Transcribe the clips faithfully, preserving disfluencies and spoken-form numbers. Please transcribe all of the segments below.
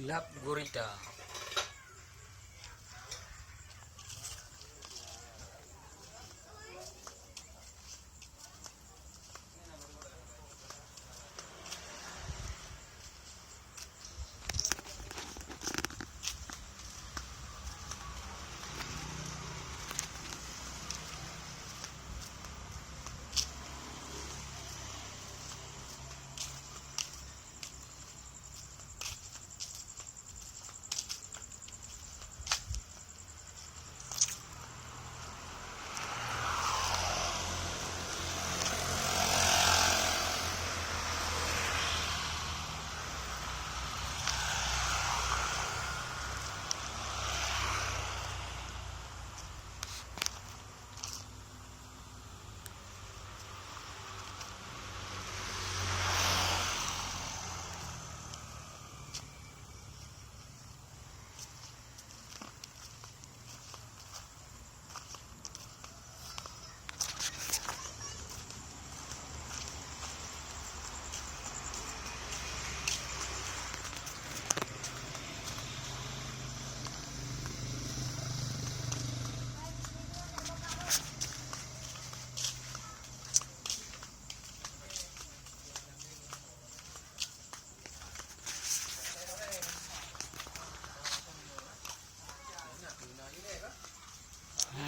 Lap gurita.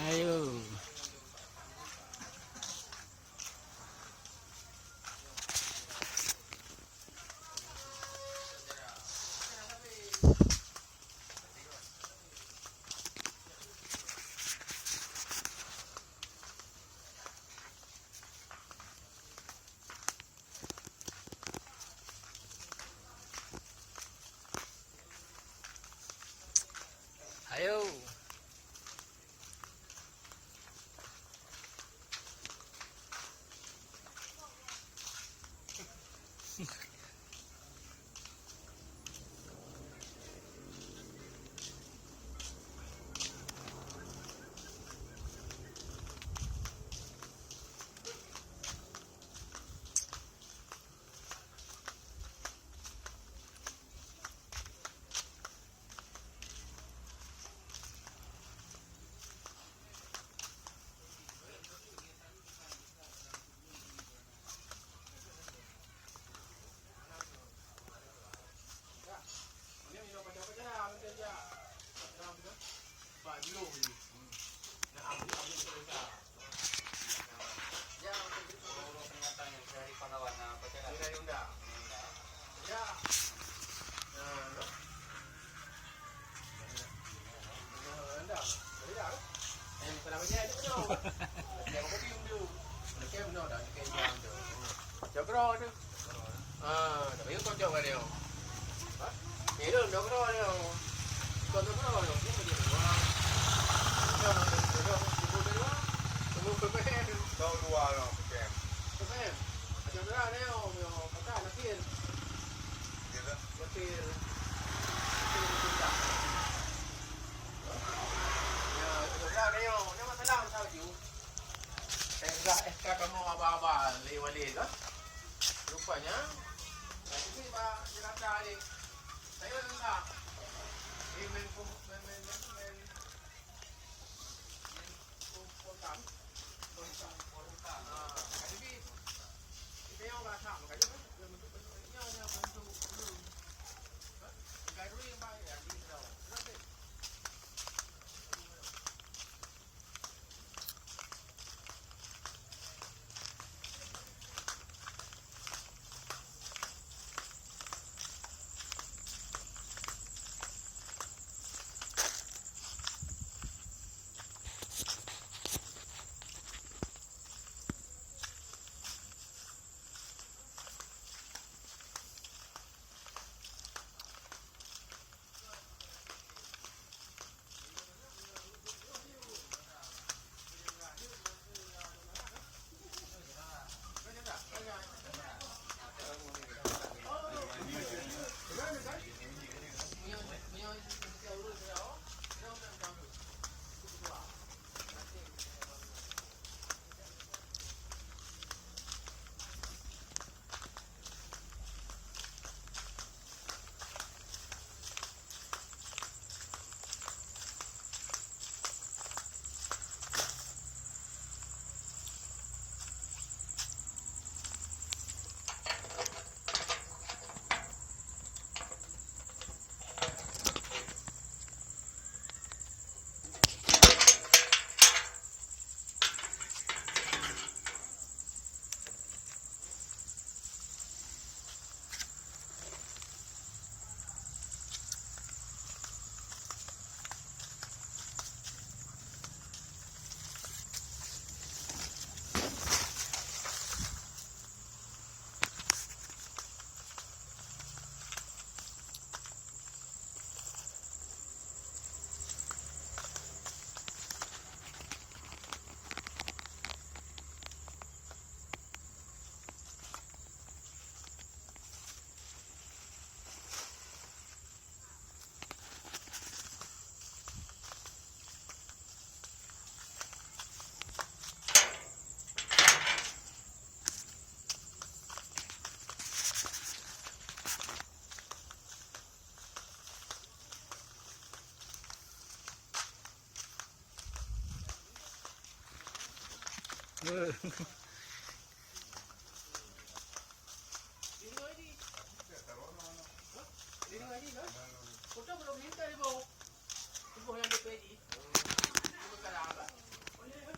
Ayo. Ayo. Cokro tu. Ah, tapi kau cok dia. Ni tu cokro dia. Kau cokro dia. Ni dia dua. Dia dia dua. Tunggu dua. Tunggu pepe. Kau dua lah pepe. Pepe. Macam mana dia? Dia patah lakir. Dia lah. Lakir. Lakir. Ya, cokro dia. Dia masalah masa tu. Saya sudah S K kamoe aba-aba lé walé lah. Rupanya, saya ni ba jelata lé. Saya rendah. Eh, main pun, main, main, main, main. Main pun, pun tam. Pun tam, pun tam. Ah, jadi, kita yang rasa, makanya kan, dia bentuk, bentuk, dia, dia bentuk dulu. Kan? Tinggal dulu yang baik, ya, di dalam. Kenapa?